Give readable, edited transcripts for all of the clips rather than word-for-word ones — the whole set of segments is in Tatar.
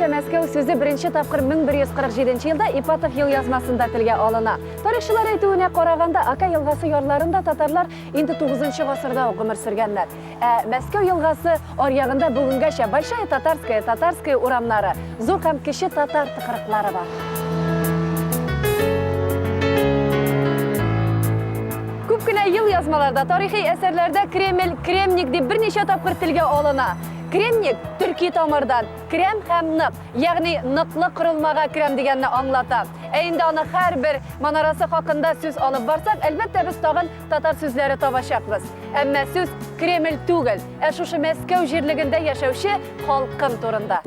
Татарча Мәскәү сүзе беренче тапкыр 1147 елда Ипатов елъязмасында телгә алына. Тарихчылар әйтүенә караганда, Ока елгасы ярларында татарлар инде 9 гасырда ук гомер сөргәннәр. Ә Мәскәү елгасы аръягында бүгенгәчә Большая Татарская, Татарская урамнары, зур һәм кече татар тыкрыклары бар. Күп кенә елъязмаларда, тарихи әсәрләрдә Кремль, Кремник дип берничә тапкыр телгә алына. Кремник, төрки тамырдан, крәм һәм нык, ягъни ныклы корылмага керәм дигәнне аңлата. Ә инде аны һәрбер манарасы хакында сүз алып барсак, әлбәттә, без тагын татар сүзләре табачакбыз. Әмма сүз Кремль түгел, ә шушы Мәскәү җирлегендә яшәүче халкым турында.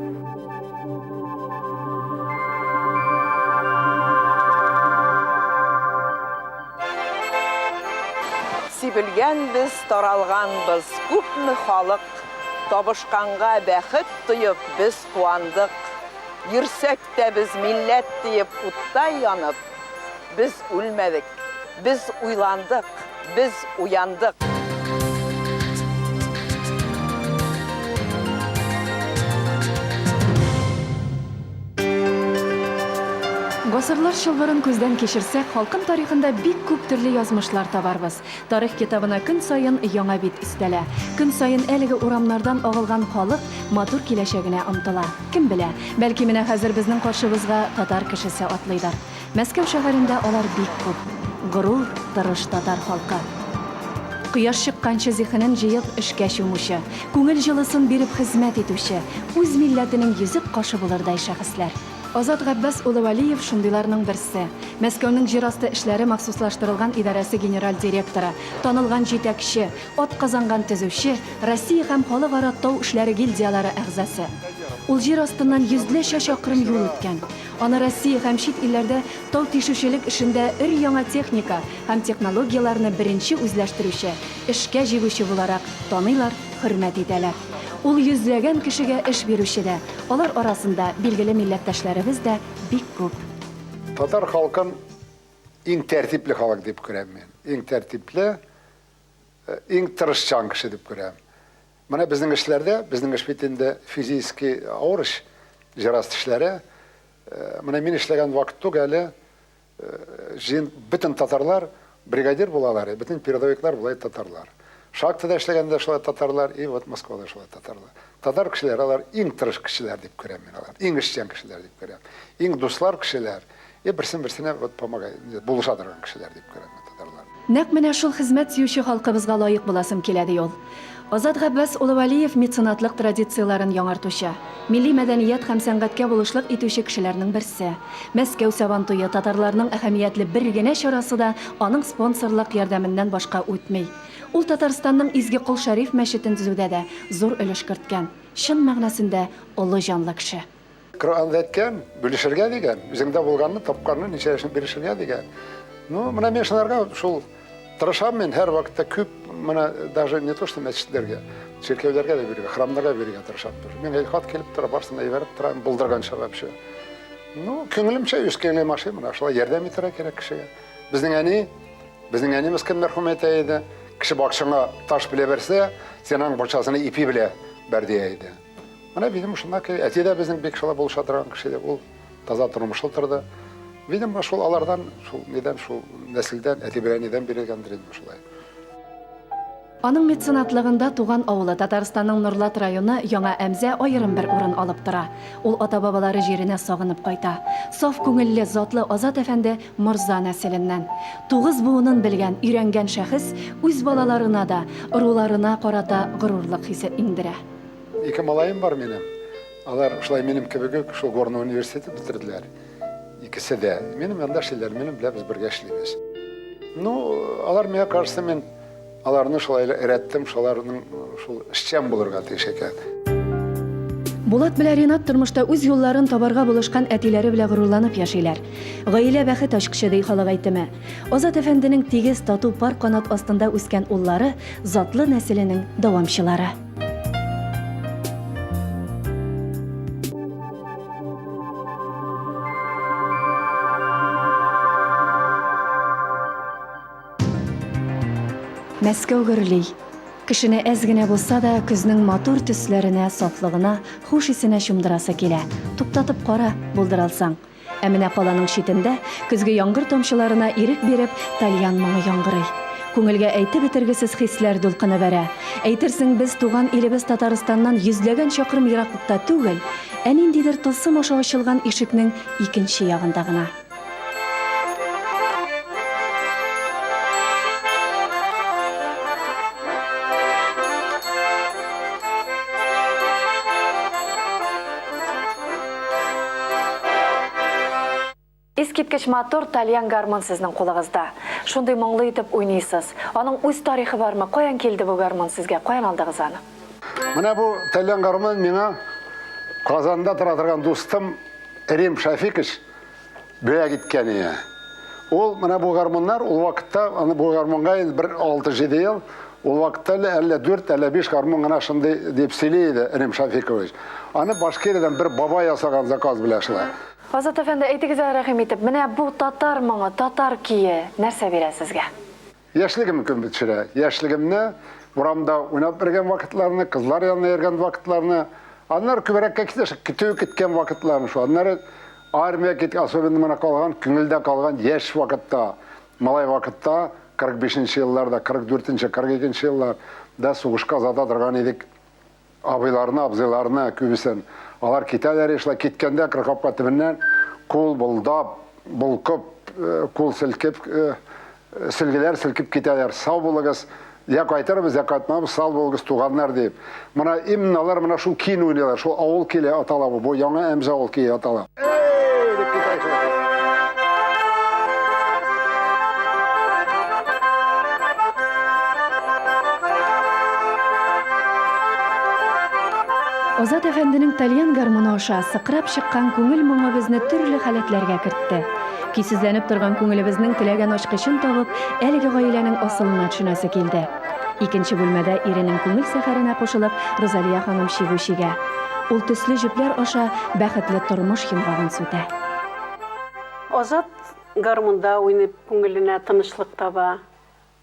Сибелгәнбез, таралганбыз, күпме халык. Табышканга бәхет тоеп без куандык. Йөрсәк тә без милләт диеп уттай янып, Без үлмәдек, без уйландык, без уяндык. Гасырлар чылбырын күздән кичерсәк, халкым тарихында бик күп төрле язмышлар табарбыз. Тарих китабына көн саен яңа бит өстәлә. Көн саен әлеге урамнардан агылган халык матур киләчәгенә омтыла. Кем белә, бәлки менә хәзер безнең каршыбызга татар кешесе атлыйдыр. Мәскәү шәһәрендә алар бик күп. Горур, тырыш татар халкы. Кояш чыкканчы зиһенен җыеп эшкә чумучы, күңел җылысын биреп хезмәт итүче, үз милләтенең йөзек кашы булырдай шәхесләр. Азат Габбас улы Вәлиев шундыйларның берсе. Мәскәүнең җир асты эшләре махсуслаштырылган идарәсе генераль директоры, танылган җитәкче, атказанган төзүче, Россия һәм халыкара тау эшләре гильдияләре әгъзасы. Ул җир астыннан йөзләрчә чакрым юл үткән. Аны Россия һәм чит илләрдә тау тишүчелек эшендә өр-яңа техника һәм технологияләрне беренче үзләштерүче, эшкә җигүче буларак таныйлар, хөрмәт итәләр. Ул йөзләгән кешегә эш бирүче дә, алар арасында билгеле милләттәшләребез дә бик күп. Татар халкын иң тәртипле халык дип күрәм мин. Иң тәртипле, иң тырышчан кеше дип күрәм. Менә безнең эшләрдә, безнең эш бит инде физически авыр эш, җир асты эшләре. Менә мин эшләгән вакыт ук әле Җыен бөтен татарлар бригадир булалар, бөтен передовиклар болай татарлар. Шахтада эшләгәндә шулай татарлар, и вот Москвада шулай татарлар. Татар кешеләре алар иң тырыш кешеләр дип күрәм мин алар. Иң эшчән кешеләр дип күрәм. Иң дуслар кешеләр. И берсен берсенә вот помогай, булыша торган кешеләр дип күрәм мин татарлар. Нәкъ менә шул хезмәт сөюче халкыбызга лаек буласым килә, ди ул. Азат Габбас улы Вәлиев меценатлык традицияләрен яңартучы, милли мәдәният һәм сәнгатькә булышлык итүче кешеләрнең берсе. Мәскәү Сабантуе, татарларның әһәмиятле бер генә чарасы да аның спонсорлык ярдәменнән башка үтми. Ул Татарстанның изге Кол Шәриф мәчетен төзүдә дә зур өлеш керткән, чын мәгънәсендә олы җанлы кеше. Коръәндә әйткән, бүлешергә дигән, үзеңдә булганны, тапканны, ничә яшен бирешергә дигән. Ну, менә мин шуларга шул тырышам мин һәрвакытта күп, менә даже не то что мәчетләргә, чиркәүләргә дә бирергә, храмнарга бирергә тырышам. Миңа хат килеп тора, барысын да җибәреп торам, булдырганча вообще. Ну, күңелемчә, үз күңелем ашый, менә шулай ярдәм итәргә кирәк кешегә. Безнең әни, безнең әни мескен мәрхүм әйтә иде, кеше бакчаңа таш белә бирсә, син аның бакчасына ипи белә бер дия иде. Менә, видимо, шунда әти дә безнең бик шулай булыша торган кеше иде. Ул таза тормышлы торды. Видимо, шул алардан, шул нидән, шул нәселдән, әти белән әнидән бирелгәндер инде шулай. Аның меценатлыгында туган авылы, Татарстанның Норлат районы Яңа Әмзә аерым бер урын алып тора. Ул ата-бабалары җиренә сагынып кайта. Саф күңелле, затлы Азат әфәнде морза нәселеннән. Тугыз буынын белгән, өйрәнгән шәхес үз балаларына да, ыруларына карата горурлык хисе иңдерә. Ике малаем бар минем. Алар шулай минем кебек үк шул горный университет бетерделәр. Икесе дә. Минем янда эшлиләр, минем белән без бергә эшлибез. Ну, алар миңа кажется, мин аларны шулай өйрәттем, шуларның шул эшчән булырга тиеш икән. Булат белән Ринат тормышта үз юлларын табарга булышкан әтиләре белән горурланып яшиләр. Гаилә бәхет ачкычы, ди халык әйтеме. Азат әфәнденең тигез, тату пар канат астында үскән уллары, затлы нәселенең дәвамчылары. Мәскәү гөрли. Кешене әз генә булса да көзнең матур төсләренә, сафлыгына, хуш исенә чумдырасы килә. Туктатып кара, булдыра алсаң. Ә менә каланың читендә, көзге яңгыр тамчыларына ирек биреп, тальян моңы яңгырый. Күңелгә әйтеп бетергесез хисләр дулкыны бәрә. Әйтерсең, без туган илебез Татарстаннан йөзләгән чакрым ераклыкта түгел, ә ниндидер тылсым аша ачылган ишекнең икенче ягында гына. Искиткеч матур тальян гармун сезнең кулыгызда. Шундый моңлы итеп уйныйсыз. Аның үз тарихы бармы? Каян килде бу гармун сезгә? Каян алдыгыз аны? Менә бу тальян гармун миңа Казанда тора торган дустым Рим Шәфикович бүләк иткән иде. Ул менә бу гармуннар, ул вакытта, аны бу гармунга инде бер 6-7 ел, ул вакытта әле әллә 4, әллә 5 гармун гына шундый дип сөйли иде Рим Шәфикович. Аны Башкириядән бер бабай ясаган заказ белән шулай. Азат әфәнде, әйтегез әле рәхим итеп, менә бу татар моңы, татар көе нәрсә бирә сезгә? Яшьлегем көн төшерә. Яшьлегемне, урамда уйнап йөргән вакытларны, кызлар янына йөргән вакытларны, аннары күбрәккә китә, көтү көткән вакытларны шул. Аннары армия кит, особенно менә калган, күңелдә калган яшь вакытта, малай вакытта, 45 нче елларда, 44 нче, 42 нче елларда сугышка озата торган идек. Абыйларны, абзыйларны күбесен. Алар китәләр, шулай киткәндә капка төбеннән кул болдап, булкып, кул селкеп, сөлгеләр селкеп китәләр. Сау булыгыз, я кайтырбыз, я кайтмабыз, сау булыгыз, туганнар дип. Менә именно алар менә шул көйне уйныйлар, шул авыл көе атала бу, бу яңа Әмзә авыл көе атала. Эй, дип китә шулай. Азат әфәнденең тальян гармуны аша сыкрап чыккан күңел моңы безне төрле халәтләргә кертте. Көйсезләнеп торган күңелебезнең теләгән ачкычын табып, әлеге гаиләнең асылына төшенәсе килде. Икенче бүлмәдә иренең күңел сәфәренә кушылып, Рузалия ханым чигү чигә. Ул төсле җепләр аша бәхетле тормыш йомгагын сүтә. Азат гармунда уйный, күңеленә тынычлык таба.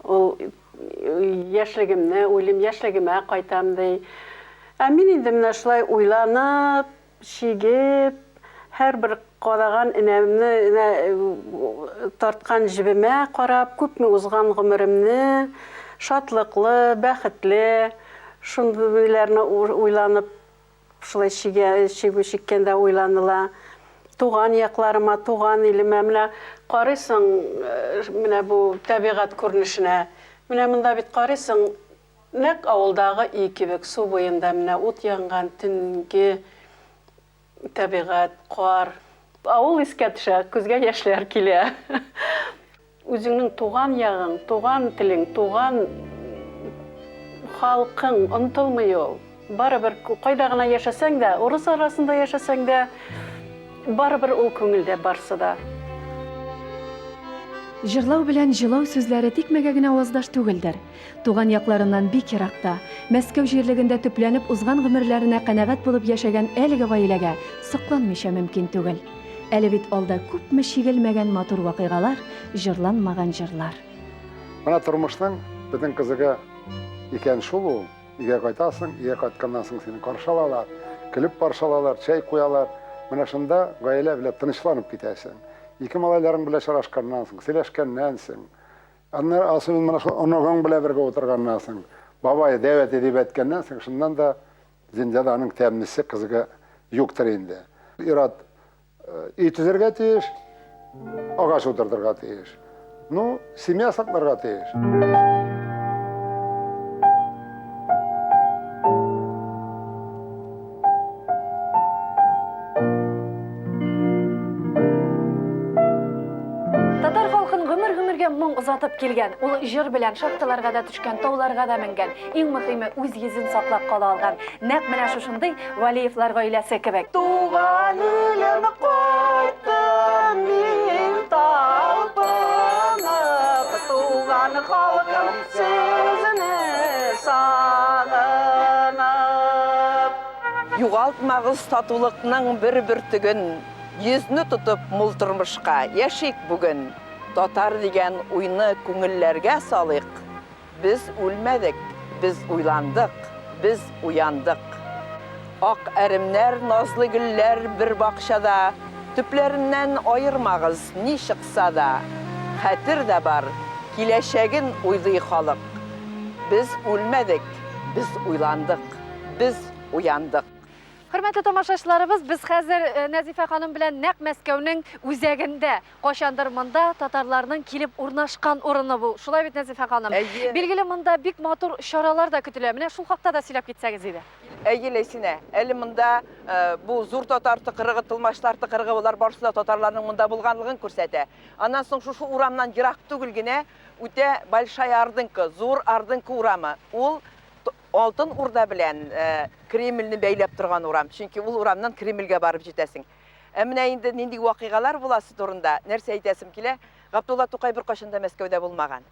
Ул яшьлегемне уйлыйм, яшьлегемә кайтам, ди. Ә мин инде менә шулай уйланып, чигеп, һәрбер кадаган энәмне, энә тарткан җебемә карап, күпме узган гомеремне, шатлыклы, бәхетле, шундыйларны уйланып, Шулай чигә, чигү чиккәндә уйланыла. Туган якларыма, туган илемә менә карыйсың, менә бу табигать күренешенә. Менә монда бит карыйсың, нәкъ авылдагы өй кебек, су буенда менә ут янган, төнге табигать, кар. Авыл искә төшә, күзгә яшьләр килә. Үзеңнең туган ягың, туган телең, туган халкың онытылмый ул. Барыбер кайда гына яшәсәң дә, урыс арасында яшәсәң дә, барыбер ул күңелдә барсы да. Җырлау белән җылау сүзләре тикмәгә генә аваздаш түгелдер. Туган якларыннан бик еракта, Мәскәү җирлегендә төпләнеп узган гомерләренә канәгать булып яшәгән әлеге гаиләгә сокланмыйча мөмкин түгел. Әле бит алда күпме чигелмәгән матур вакыйгалар, җырланмаган җырлар. Менә тормышның бөтен кызыгы икән шул ул. Өйгә кайтасың, өйгә кайтканнан соң сине каршы алалар, көлеп каршы алалар, чәй куялар. Менә шунда гаилә белән тынычланып китәсең. Ике малайларың белән очрашканнан соң, сөйләшкәннән соң, аннары особенно менә шул оныгың белән бергә утырганнан соң, бабай, дәү әти дип әйткәннән соң, шуннан да Дөньяда аның тәмлесе, кызыгы юктыр инде. Ир-ат өй төзергә тиеш, агач утыртырга тиеш. Ну, семья сакларга тиеш. Татар халкын гомер-гомергә моң озатып килгән. Ул җыр белән шахталарга да төшкән, тауларга да менгән. Иң мөһиме, үз йөзен саклап кала алган. Нәкъ менә шушындый Вәлиевлар гаиләсе кебек. Туган илем кайттым мин талпынып, Туган халкым сезне сагынып. Югалтмагыз татулыкның бер бөртеген, Йөзне тотып мул тормышка яшик бүген. Татар дигән уйны күңелләргә салыйк, Без үлмәдек, Без уйландык, без уяндык. Ак әремнәр, назлы гөлләр бер бакчада, Төпләреннән аермагыз, ни чыкса да. Хәтер дә бар, киләчәген уйлый халык. Без үлмәдек, без уйландык, без уяндык. Хөрмәтле тамашачыларыбыз, без хәзер Нәзифә ханым белән нәкъ Мәскәүнең үзәгендә. Кайчандыр монда татарларның килеп урнашкан урыны бу. Шулай бит, Нәзифә ханым? Әйе. Билгеле, монда бик матур чаралар да көтелә. Менә шул хакта да сөйләп китсәгез иде. Әйе, Ләйсинә, әле монда бу зур татар тыкрыгы, тылмачлар тыкрыгы, болар барысы да татарларның монда булганлыгын күрсәтә. Аннан соң шушы урамнан ерак түгел генә үтә Большая Ордынка, Зур Ордынка урамы. Ул Алтын Урда белән Кремльне бәйләп торган урам, чөнки ул урамнан Кремльгә барып җитәсең. Ә менә инде нинди вакыйгалар буласы турында нәрсә әйтәсем килә, Габдулла Тукай беркайчан да Мәскәүдә булмаган.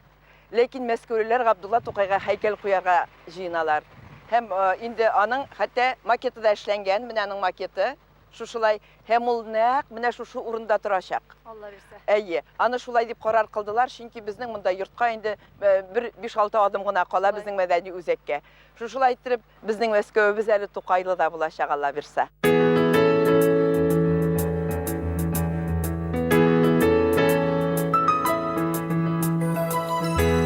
Ләкин мәскәүлеләр Габдулла Тукайга һәйкәл куярга җыеналар. Һәм инде аның хәтта макеты да эшләнгән, менә аның макеты. Шушылай, һәм ул нәкъ менә шушы урында торачак. Алла бирсә. Әйе, аны шулай дип карар кылдылар, чөнки безнең монда йортка инде бер биш-алты адым гына кала безнең мәдәни үзәккә. Шушылай иттереп, безнең Мәскәвебез әле Тукайлы да булачак, Алла бирса.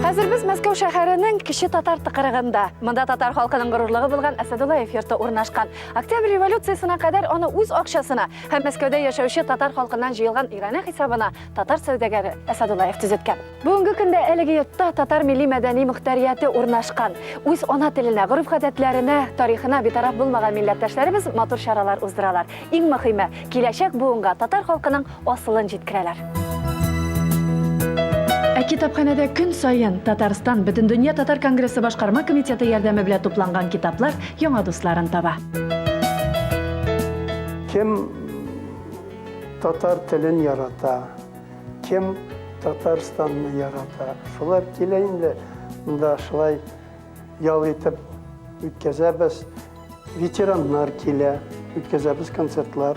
Хәзер без Мәскәү шәһәренең Кече Татар тыкрыгында. Монда татар халкының горурлыгы булган Әсәдуллаев йорты урнашкан. Октябрь революциясенә кадәр аны үз акчасына һәм Мәскәүдә яшәүче татар халкыннан җыелган иганә хисабына татар сәүдәгәре Әсәдуллаев төзеткән. Бүгенге көндә әлеге йортта татар милли-мәдәни мөхтәрияте урнашкан. Үз ана теленә, гореф-гадәтләренә, тарихына битараф булмаган милләттәшләребез матур чаралар уздыралар. Иң мөхиме, киләчәк буынга татар халкының асылын җиткерәләр. Ә китапханәдә көн саен Татарстан Бөтендөнья татар конгрессы башкарма комитеты ярдәме белән тупланган китаплар яңа дусларын таба. Кем татар телен ярата, кем Татарстанны ярата, шулар килә инде. Монда шулай ял итеп үткәзәбез. Ветераннар килә, үткәзәбез концертлар.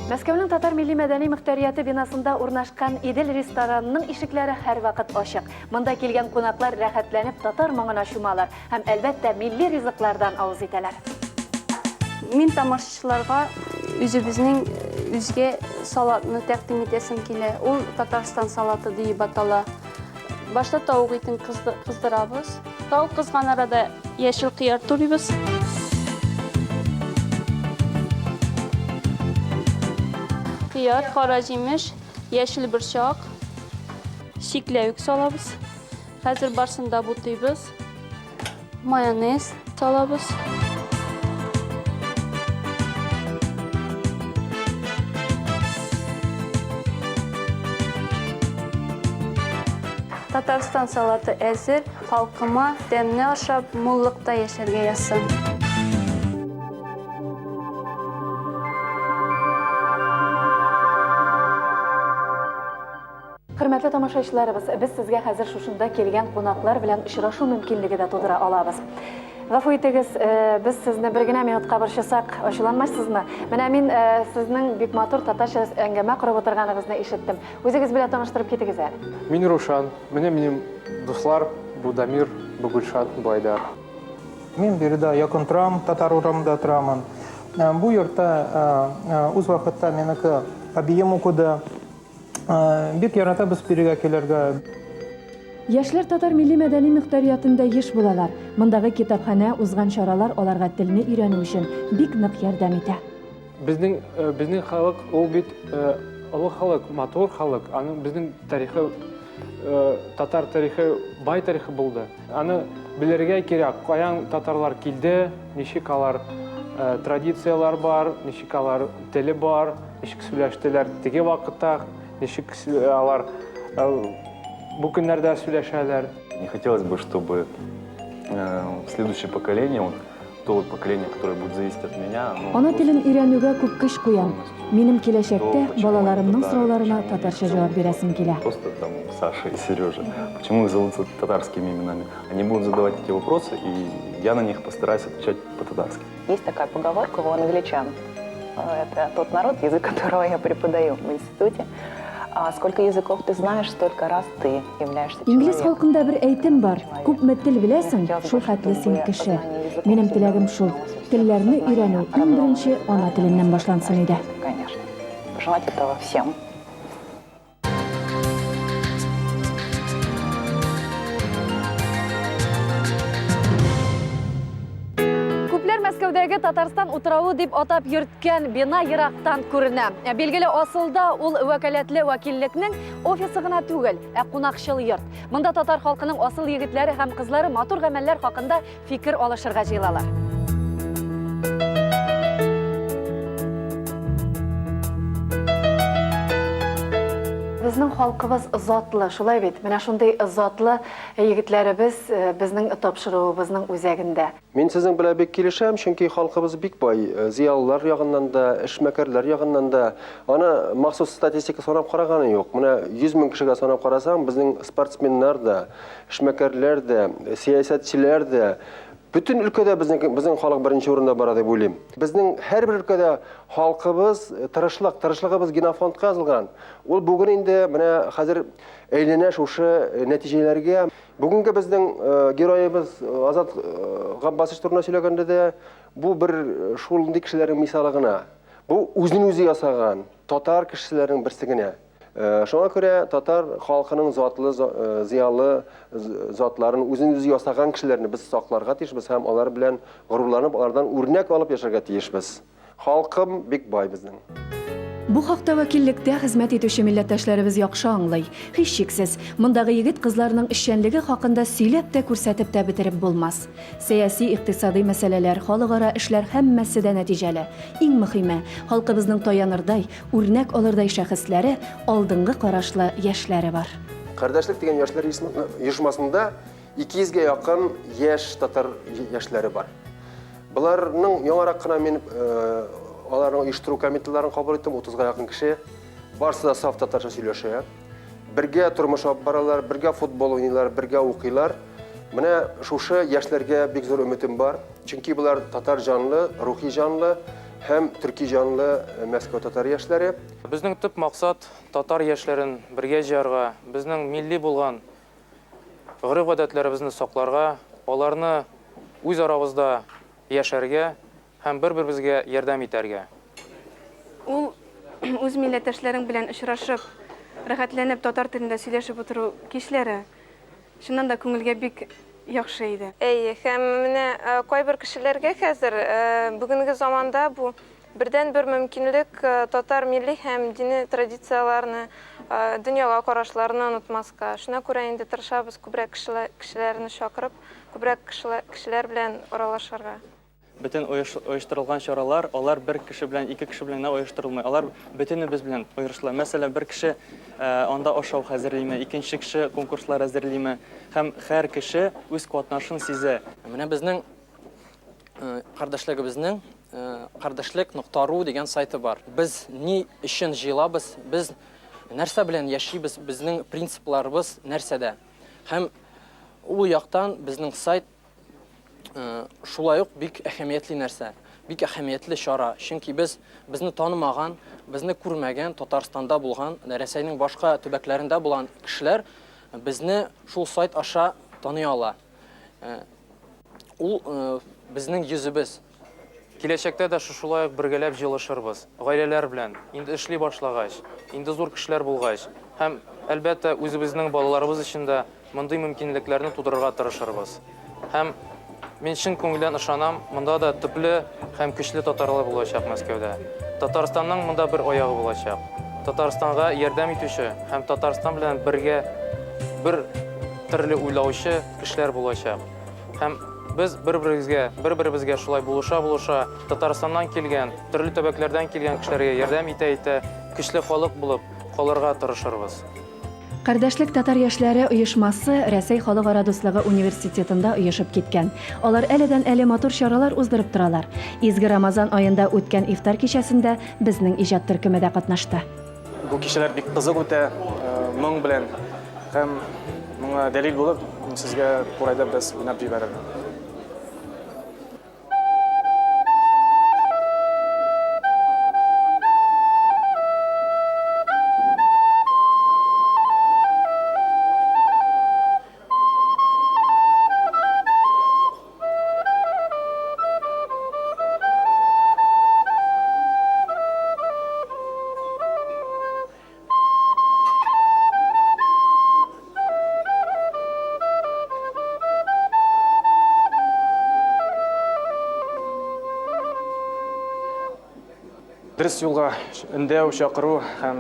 Мәскәүнең татар милли-мәдәни мөхтәрияте бинасында урнашкан Идел ресторанының ишекләре һәрвакыт ачык. Монда килгән кунаклар рәхәтләнеп татар моңына чумалар һәм, әлбәттә, милли ризыклардан авыз итәләр. Мин тамашачыларга үзебезнең үзгә салатны тәкъдим итәсем килә. Ул Татарстан салаты диеп атала. Башта тавык итен кыздырабыз. Тавык кызган арада яшел кыяр турыйбыз. Кыяр, кара җимеш, яшел борчак, чикләвек салабыз. Хәзер барсын да бутыйбыз. Майонез салабыз. Татарстан салаты әзер, халкыма тәмне ашап, муллыкта яшәргә язсын. Хөрмәтле тамашачыларыбыз, без сезгә хәзер шушында килгән кунаклар белән очрашу мөмкинлеге дә тудыра алабыз. Гафу итегез, э, без сезне бер генә минутка борчысак, ачуланмассызмы? Менә мин э, сезнең бик матур татарча әңгәмә корып утырганыгызны ишеттем. Үзегез белән таныштырып китегез әле. Мин Рушан, менә минем дуслар, бу Дамир, бу Гөлшат, бу Айдар. Мин биредә якын торам, татар урамында торамын. Э, бу йортта үз вакытта минеке әбием укыды. Бик яратабыз бирегә килергә. Яшьләр татар милли-мәдәни мөхтәриятендә еш булалар. Мондагы китапханә, узган чаралар аларга телне өйрәнү өчен бик нык ярдәм итә. Безнең безнең халык ул бит олы халык, матур халык. Аның безнең тарихы татар тарихы бай тарихы булды. Аны белергә кирәк, каян татарлар килде, ничек алар традицияләр бар, ничек алар теле бар. Ничек сөйләштеләр теге вакытта, ничек алар бу көннәрдә сөйләшәләр. Не хотелось бы, чтобы следующее поколение вот, То поколение, которое будет зависеть от меня, оно Ана просто телен өйрәнүгә күп көч куям. полностью. Минем киләчәктә То, почему балаларымның они татары, сорауларына почему их татарча зовут җавап бирәсем килә. Просто там Саша и Сережа. Почему их зовут татарскими именами? Они будут задавать эти вопросы, и я на них постараюсь отвечать по-татарски. Есть такая поговорка у англичан. Это тот народ, язык которого я преподаю в институте. А сколько языков ты знаешь, столько раз ты являешься Инглиз человеком. халкында бер әйтем бар. Күпме тел беләсең, шул хәтле син кеше. Минем теләгем шул. Телләрне өйрәнү иң беренче ана теленнән башлансын иде. Конечно. Пожелать этого всем. Күпләр Мәскәүдәге Татарстан утравы дип атап йөрткән бина ерактан күренә. Ә Билгеле, асылда ул вәкаләтле вәкиллекнең офисы гына түгел, ә кунакчыл йорт. Монда татар халкының асыл егетләре һәм кызлары матур гамәлләр хакында фикер алышырга җыелалар. Безнең халкыбыз затлы, шулай бит. Менә шундый затлы егетләребез э, безнең тапшыруыбызның үзәгендә. Мин сезнең белән бик килешәм, чөнки халкыбыз бик бай, зыялылар ягыннан да, эшмәкәрләр ягыннан да. Аны махсус статистика санап караганы юк. Менә 100 мең кешегә санап карасаң, безнең спортсменнар да, эшмәкәрләр дә, сәясәтчеләр дә, бөтен өлкәдә безнең безнең халык беренче урында бара дип уйлыйм. Безнең һәрбер өлкәдә халкыбыз тырышлык, тырышлыгыбыз генофондка язылган. Ул бүген инде менә хәзер әйләнә шушы нәтиҗәләргә. Бүгенге безнең героебыз Азат Габбасович турында сөйләгәндә дә бу бер шундый кешеләрнең мисалы гына. Бу үзен үзе ясаган татар кешеләренең берсе генә. Шуңа күрә татар халкының затлы, зыялы затларын, үзен үзе ясаган кешеләрне без сакларга тиешбез һәм алар белән горурланып, алардан үрнәк алып яшәргә тиешбез. Халкым бик бай безнең. Бу хакта вәкиллектә хезмәт итүче милләттәшләребез яхшы аңлый. Һичшиксез, мондагы егет-кызларның эшчәнлеге хакында сөйләп тә, күрсәтеп тә бетереп булмас. Сәяси, икътисадый мәсьәләләр, халыкара эшләр һәммәсе дә нәтиҗәле. Иң мөхиме, халкыбызның таянырдай, үрнәк алырдай шәхесләре, алдынгы карашлы яшьләре бар. Кардәшлек дигән яшьләр оешмасында 200 гә якын яшь татар яшьләре бар. Боларның яңарак кына мин аларның оештыру комитетларын кабул иттем, 30га якын кеше. Барысы да саф татарча сөйләшә. Бергә тормыш алып баралар, бергә футбол уйныйлар, бергә укыйлар. Менә шушы яшьләргә бик зур өметем бар. Чөнки болар татар җанлы, рухи җанлы һәм төрки җанлы Мәскәү татар яшьләре. Безнең төп максат татар яшьләрен бергә җыярга, безнең милли булган гореф-гадәтләребезне сакларга, аларны үз арабызда яшәргә һәм бер-беребезгә ярдәм итәргә. Ул үз милләттәшләрең белән очрашып, рәхәтләнеп татар телендә сөйләшеп утыру кичләре, чыннан да күңелгә бик яхшы иде. Әйе, һәм менә кайбер кешеләргә хәзер бүгенге заманда бу бердәнбер мөмкинлек татар милли һәм дини традицияләрне, дөньяга карашларны онытмаска. Шуңа күрә инде тырышабыз күбрәк кешеләрне чакырып, күбрәк кешеләр белән аралашырга. Бөтен оештырылган чаралар, алар бер кеше белән, ике кеше белән генә оештырылмый. Алар бөтенебез белән оештырыла. Мәсәлән, бер кеше анда ашау хәзерлиме, икенче кеше конкурслар әзерлиме. Һәм һәр кеше үз катнашын сизә. Менә безнең кардәшлегебезнең кардәшлек нокта ру дигән сайты бар. Без ни өчен җыелабыз, без нәрсә белән яшибез, безнең принципларыбыз нәрсәдә. Һәм ул яктан безнең сайт шулай ук бик әһәмиятле нәрсә, бик әһәмиятле чара. Чөнки без безне танымаган, безне күрмәгән, Татарстанда булган, Рәсәйнең башка төбәкләрендә булган кешеләр безне шул сайт аша таный ала. Ул безнең йөзебез. Киләчәктә дә шушылай ук бергәләп җыелышырбыз, гаиләләр белән, инде эшли башлагач, инде зур кешеләр булгач һәм, әлбәттә, үзебезнең балаларыбыз өчен дә мондый мөмкинлекләрне тудырырга тырышырбыз. Һәм мин чын күңелдән ышанам, монда да төпле һәм көчле татарлар булачак Мәскәүдә. Татарстанның монда бер аягы булачак. Татарстанга ярдәм итүче һәм Татарстан белән бергә бер төрле уйлаучы кешеләр булачак. Һәм без бер-беребезгә, бер-беребезгә шулай булыша-булыша, Татарстаннан килгән, төрле төбәкләрдән килгән кешеләргә ярдәм итә-итә, көчле халык булып калырга тырышырбыз. Кардәшлек татар яшьләре оешмасы Рәсәй халыкара дуслыгы университетында оешып киткән. Алар әледән-әле матур чаралар уздырып торалар. Изге Рамазан аенда үткән ифтар кичәсендә безнең иҗат төркеме дә катнашты. Бу кичәләр бик кызык үтә, моң белән. Һәм моңа дәлил булып, мин сезгә курайда бераз уйнап җибәрермен. Дөрес юлга өндәү, чакыру һәм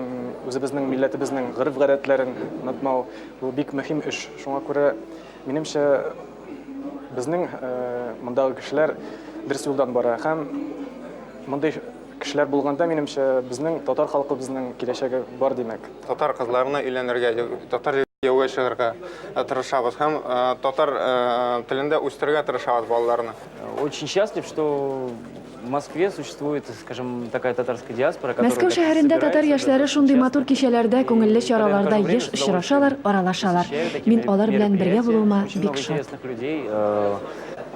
үзебезнең милләтебезнең гореф-гадәтләрен онытмау бу бик мөһим эш. Шуңа күрә, минемчә, безнең мондагы кешеләр дөрес юлдан бара һәм мондый кешеләр булганда, минемчә, безнең татар халкыбызның киләчәге бар димәк. Татар кызларына өйләнергә, татар кияүгә чыгарга тырышабыз һәм татар телендә үстерергә тырышабыз балаларны. Очень счастлив, что в Москве существует, скажем, такая татарская диаспора, которая Мәскәү шәһәрендә татар яшьләре шундый матур кичәләрдә, күңелле чараларда еш очрашалар, аралашалар. Мин алар белән бергә булуыма бик шат.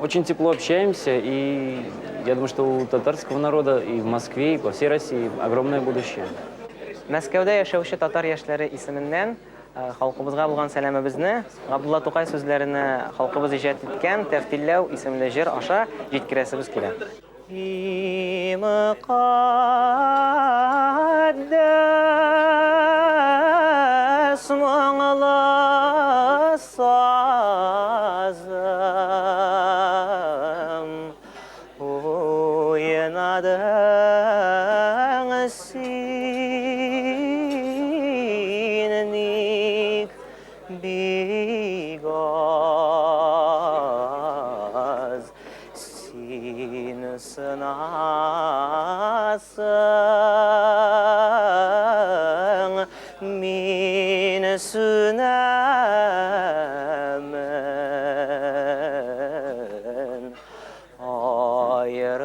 Очень тепло общаемся, и я думаю, что у татарского народа и в Москве, и по всей России огромное будущее. Мәскәүдә яшәүче татар яшьләре исеменнән халкыбызга булган сәламебезне Габдулла Тукай сүзләренә халкыбыз иҗат иткән Тәфтилләү исемле җыр аша җиткерәсебез килә. И мөкатдәс моңлы сазым, Уйнадың син ник бик аз, син сынасың, мин сүнәмен. Аерылабыз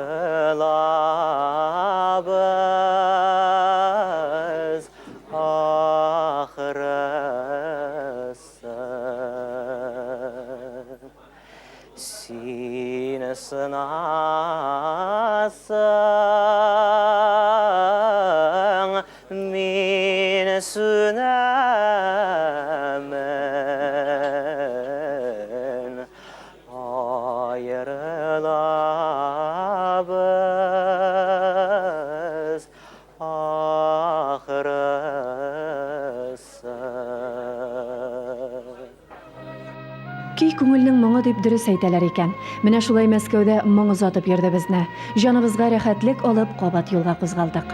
ахрысы. Син сынасың, мин сүнәмен. Аерылабыз ахрысы. Көй күңелнең моңы дип дөрес әйтәләр икән. Менә шулай Мәскәүдә моң озатып йөрде безне. Җаныбызга рәхәтлек алып, кабат юлга кузгалдык.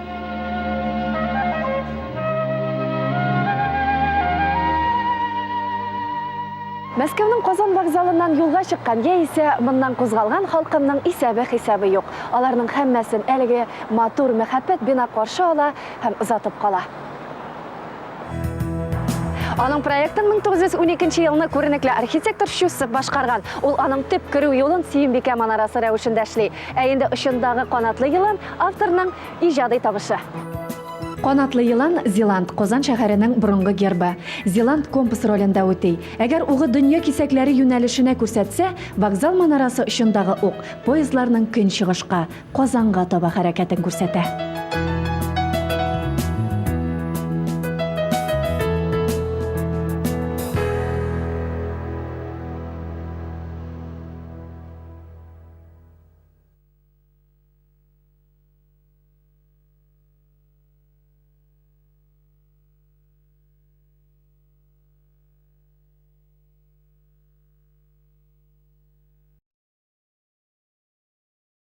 Мәскәүнең Казан вокзалыннан юлга чыккан яисә моннан кузгалган халкымның исәбе-хисабы юк. Аларның һәммәсен әлеге матур, мәхәббәт бина каршы ала һәм озатып кала. Аның проектын 1912 елны күренекле архитектор Щусов башкарган. Ул аның төп керү юлын Сөембикә манарасы рәвешендә эшли. Ә инде очындагы канатлы елан авторның иҗади табышы. Канатлы елан, Зеланд, Казан шәһәренең борынгы гербы. Зеланд компас ролен дә үти. Әгәр угы дөнья кисәкләре юнәлешенә күрсәтсә, вокзал манарасы очындагы ук поездларның көнчыгышка, Казанга таба хәрәкәтен күрсәтә.